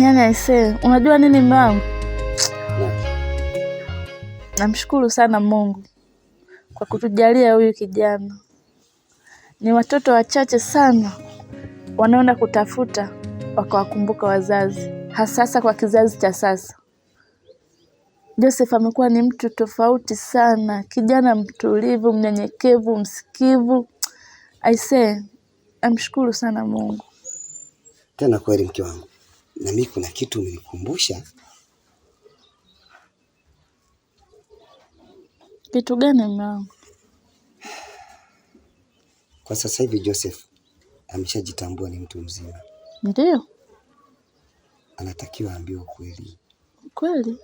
Yaani aisee, unajua nini mume wangu? Namshukuru sana Mungu kwa kutujalia huyu kijana. Ni watoto wachache sana wanaenda kutafuta wakawakumbuka wazazi, hasasa kwa kizazi cha sasa. Joseph amekuwa ni mtu tofauti sana, kijana mtulivu, mnyenyekevu, msikivu. Aisee, namshukuru sana Mungu. Tena kweli mke wangu, na mimi kuna kitu umenikumbusha. Kitu gani mume wangu? Kwa sasa hivi Joseph ameshajitambua ni mtu mzima. Ndio. Anatakiwa aambiwe ukweli. Kweli?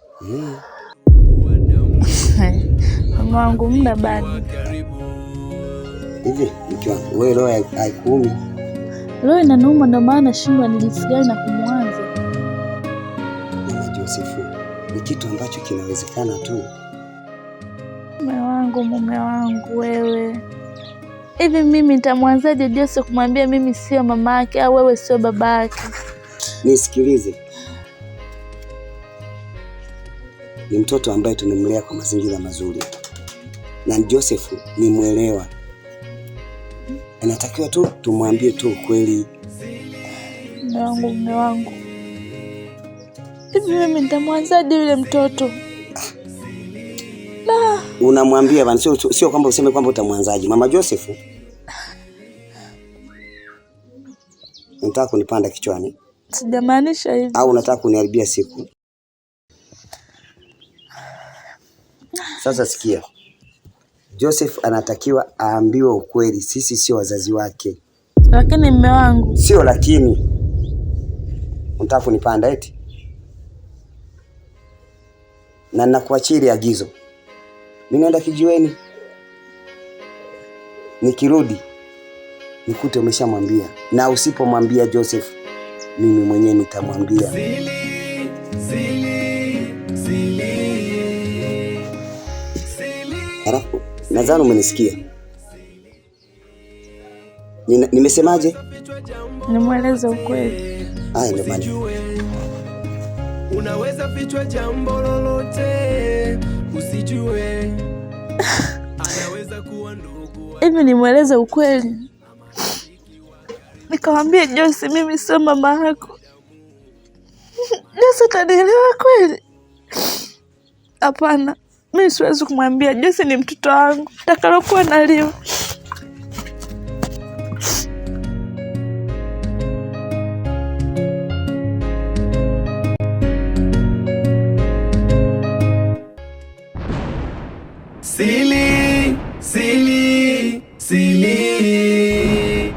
Mume wangu muda bado. Hivi mke wangu, wewe roho haikuumi? Roho inaniuma, ndio maana nashindwa ni jinsi gani na kumwanza. Mama Joseph, ni kitu ambacho kinawezekana tu. Mume wangu, mume wangu wewe. Hivi mimi nitamwanzaje Joseph kumwambia mimi sio mama yake au wewe sio baba yake? Nisikilize. Ni mtoto ambaye tumemlea kwa mazingira mazuri. Na Joseph ni mwelewa. Anatakiwa tu tumwambie tu ukweli. Mume wangu, mume wangu. Hivi mimi nitamwanzaje yule mtoto? Unamwambia bana, sio kwamba useme kwamba utamwanzaje. Mama Joseph, unataka kunipanda kichwani? Sijamaanisha hivyo. Au unataka kuniharibia siku? Sasa sikia. Joseph anatakiwa aambiwe ukweli, sisi sio wazazi wake. Lakini mume wangu. Sio lakini. Unataka kunipanda eti? Na nakuachia agizo. Mimi naenda kijiweni. Nikirudi nikute umeshamwambia. Na usipomwambia Joseph, mimi mwenyewe nitamwambia. Halafu nadhani umenisikia. Nimesemaje? Nimweleze ukweli. Haya ndio maana. Unaweza fichwa jambo lolote usijue. Anaweza kuwa ndugu. Hivi nimweleze ukweli? Nikamwambie Jose mimi sio mama yako. Jose atanielewa kweli? Hapana, mimi siwezi kumwambia. Jose ni mtoto wangu, nitakalokuwa naliwa. Sili, sili, sili.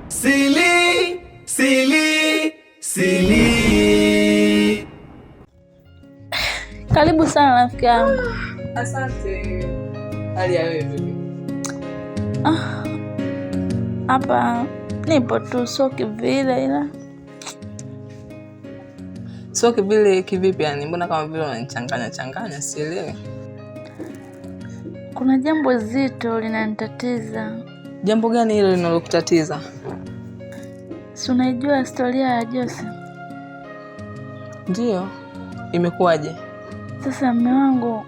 Sili, sili, sili. Karibu sana rafiki yangu. Asante. Hali ya wewe vipi? Hapa nipo tu, sio kivile ila. Sio kivile kivipi yani? Mbona kama vile unanichanganya changanya, sielewi. Kuna jambo zito linanitatiza. Jambo gani hilo linalokutatiza? Si unaijua historia ya Jose? Ndio. Imekuwaje? Sasa mume wangu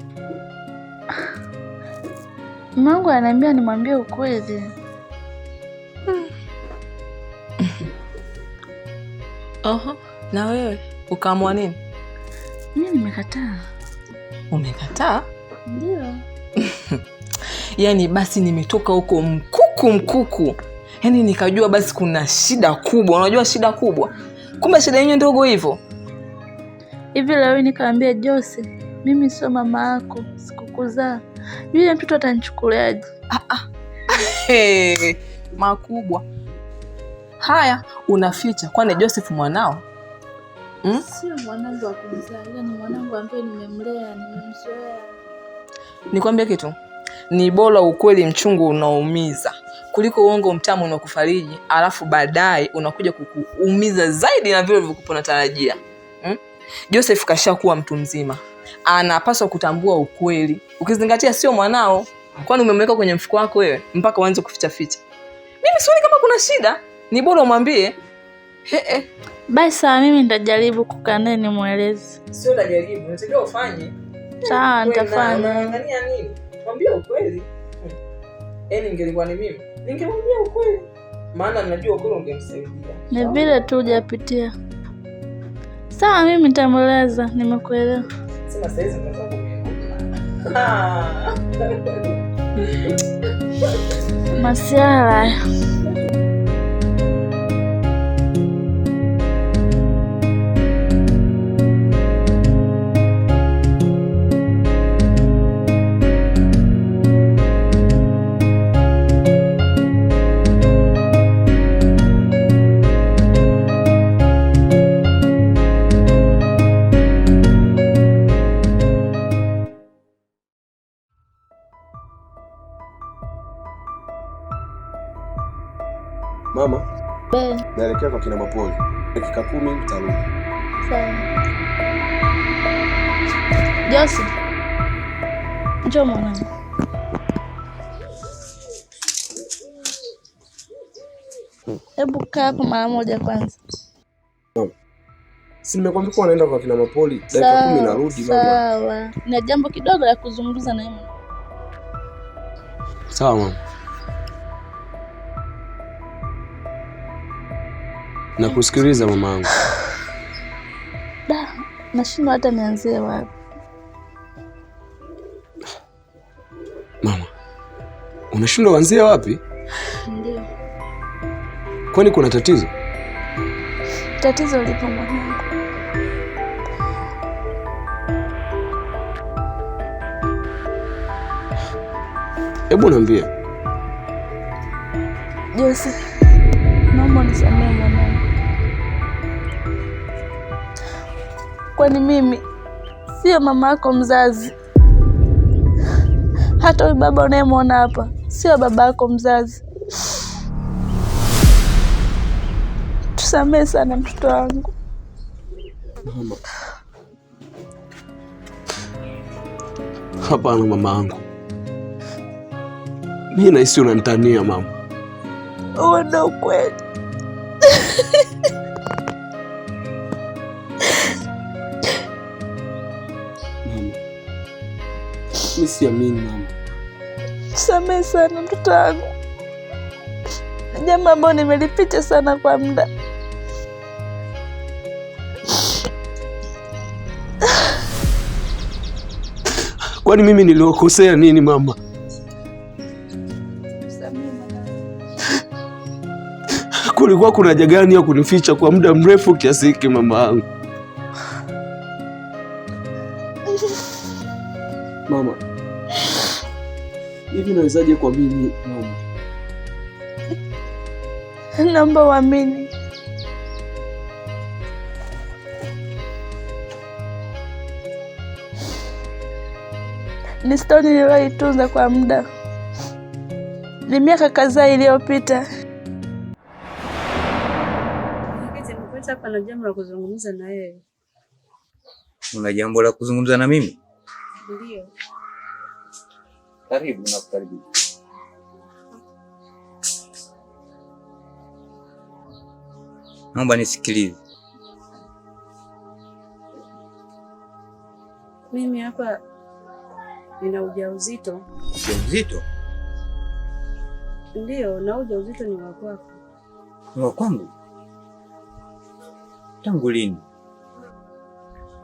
ananiambia nimwambie ukweli. Oho, na wewe ukaamua nini? Mimi nimekataa. Umekataa? Ndio. Yaani basi nimetoka huko mkuku mkuku. Yaani nikajua basi kuna shida kubwa. Unajua shida kubwa? Kumbe shida yenyewe ndogo hivyo. Hivi leo nikamwambia Jose, mimi sio mama yako, sikukuzaa. Yule mtoto atanichukuliaje? Hey, makubwa. Haya, unaficha kwani Joseph mwanao? Sio mwanangu wa kumzaa, ila ni mwanangu ambaye nimemlea, nimemzoea. Nikwambie kitu, ni bora ukweli mchungu unaoumiza kuliko uongo mtamu unaokufariji, alafu baadaye unakuja kukuumiza zaidi na vile ulivyokuwa unatarajia. Joseph kashakuwa mtu mzima, anapaswa kutambua ukweli, ukizingatia sio mwanao. Kwani umemweka kwenye mfuko wako wewe mpaka uanze kuficha ficha? Mimi sioni kama kuna shida, ni bora umwambie. Basi sawa, mimi nitajaribu kukaa naye nimweleze. Sio utajaribu, unatakiwa ufanye. Sawa, nitafanya. Unaangania nini? Mwambie ukweli. Yaani ingelikuwa ni mimi, ningemwambia ukweli. Maana najua ukweli ungemsaidia. Ni vile tu hujapitia. Sawa, mimi nitamweleza, nimekuelewa. Sema saizi nitaanza kumweleza. Masiara. Mama, naelekea kwa kina Mapoli. Dakika 10 nitarudi. Sawa. Jose, njoo mwanangu. Hebu kaa hapo mara moja kwanza. Mama, si nimekwambia kuwa naenda kwa kina Mapoli, dakika 10 narudi mama. Sawa. Na jambo kidogo la kuzungumza na yeye. Sawa mama. Nakusikiliza mamangu. Da, nashindwa hata nianzie wapi. Mama, unashindwa uanzie wapi? Ndio. Kwani kuna tatizo? Tatizo lipo mwanangu. Hebu niambie. Jose, naomba unisamehe mwanangu. Kwani mimi sio mama yako mzazi. Hata huyu baba unayemwona hapa sio baba yako mzazi. Tusamehe sana mtoto wangu. Mama. Hapana mama yangu. Mimi nahisi unanitania mama. Huo ndio ukweli. Mama, mimi siamini mama. Tusamehe sana mtoto wangu. Jambo ambalo nimelificha sana kwa muda. Kwani mimi niliwakosea nini mama? Tusamehe mwanangu. Kulikuwa kuna haja gani ya kunificha kwa muda mrefu kiasi hiki mama yangu? Mama, hivi nawezaje kuamini mama? Naomba uamini. Ni stori niliyoitunza kwa muda. Ni miaka kadhaa iliyopita. Nimekuita hapa na jambo la kuzungumza na wewe. Una jambo la kuzungumza na mimi? Ndio. Karibu, nakukaribisha. Naomba nisikilize. Mimi hapa nina ujauzito. Ujauzito? Ndio, na ujauzito ni wa kwako. Ni wa kwangu? Tangu lini?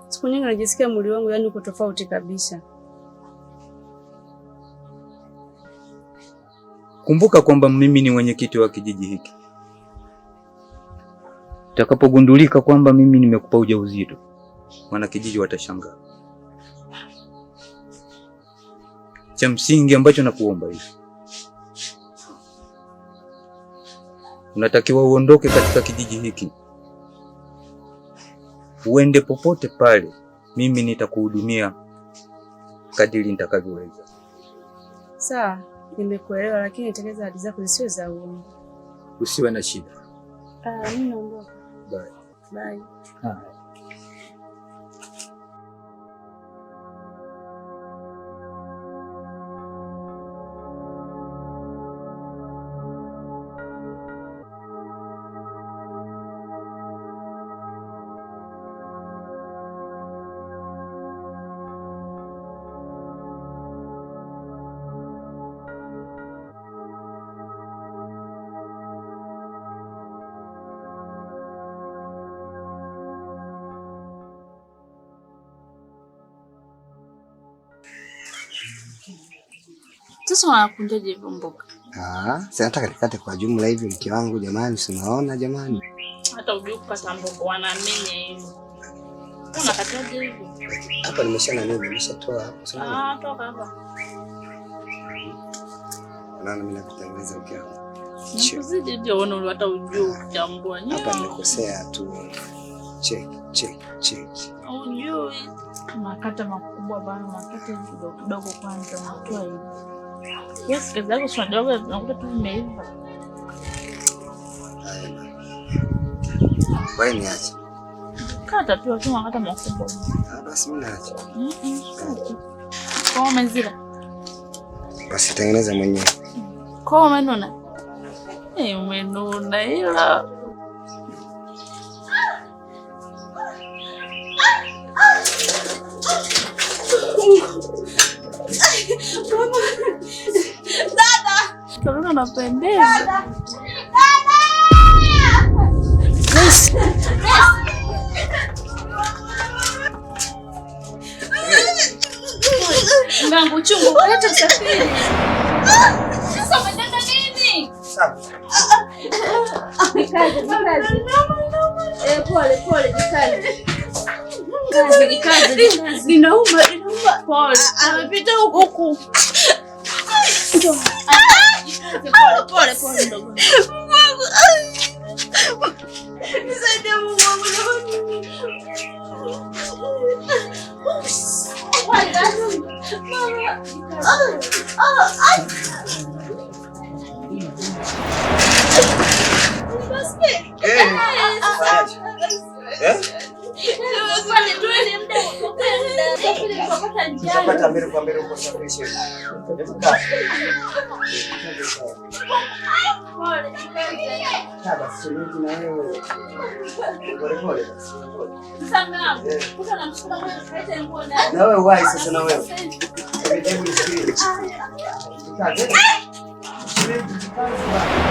Siku nyingi najisikia mwili wangu yani uko tofauti kabisa. Kumbuka kwamba mimi ni mwenyekiti wa kijiji hiki. Utakapogundulika kwamba mimi nimekupa ujauzito, wanakijiji watashangaa. Cha msingi ambacho nakuomba hivi, unatakiwa uondoke katika kijiji hiki, uende popote pale, mimi nitakuhudumia kadiri nitakavyoweza. Sawa, nimekuelewa, lakini tekeleza ahadi zako zisiwe za uongo. Usiwe na shida. Mimi naondoka. Bye. Bye. Haya. Sasa wanakunjaje hivyo mboga? Ah, si nataka nikate kwa jumla hivi mke wangu jamani, si unaona jamani. Hata hujui kukata mboga, wanamenya hivi. Unakataje hivi? Hapa nimesha na nini, nimeshatoa hapo. Si unaona? Ah, toka hapa. Unaona mimi nakutengeneza mke wangu. Nakuzidi ndio uone hata hujui kuchambua. Hapa nimekosea tu. Check, check, check. Hujui. Unakata makubwa bana, unakata hivi kidogo kidogo kwanza, unatoa hivi. Yes, kazi yako si unajua unakuta tu vimeiva. Haya bana. Wewe niache. Kata tu, lakini unakata makubwa. Ah, basi mimi naacha. Kata. Kwa umezila. Basi tengeneza mwenyewe. Kwa umenuna. Eh, umenuna ila. Dada! Unapendeza. Miss. Ngangu chungu, leta usafiri. Sasa umetenda nini? Sawa. Eh, pole pole, jikaze. Jikaze, jikaze, jikaze. Ninauma, ninauma. Pole. Amepita huku huku. Njoo. Jikaze, pole pole pole ndogo. Mungu. Nisaidie Mungu wangu jamani. Mama. Eh? Tutapata mbele kwa mbele huko safirishe. Hebu kaa. Kaa basi, shemeji na wewe. Pole pole basi. Na wewe wahi sasa na wewe. Hebu nisikilize. Kaa, shemeji, jikaze basi.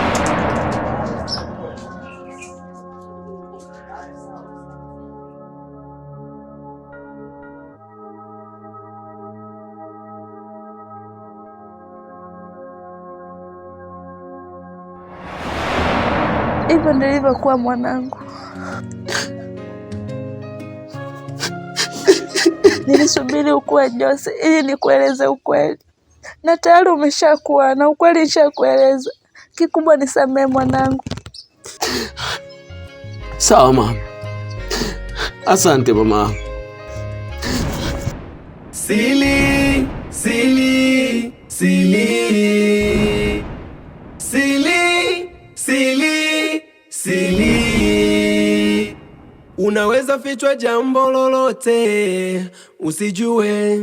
Hivyo ndilivyokuwa mwanangu. Nilisubiri ukue Jose ili nikueleze ukweli, na tayari umeshakuwa na ukweli nishakueleza. Kikubwa nisamehe mwanangu. Sawa mama. Asante mama. Sili, sili, sili. Sili, sili, sili. Unaweza fichwa jambo lolote usijue.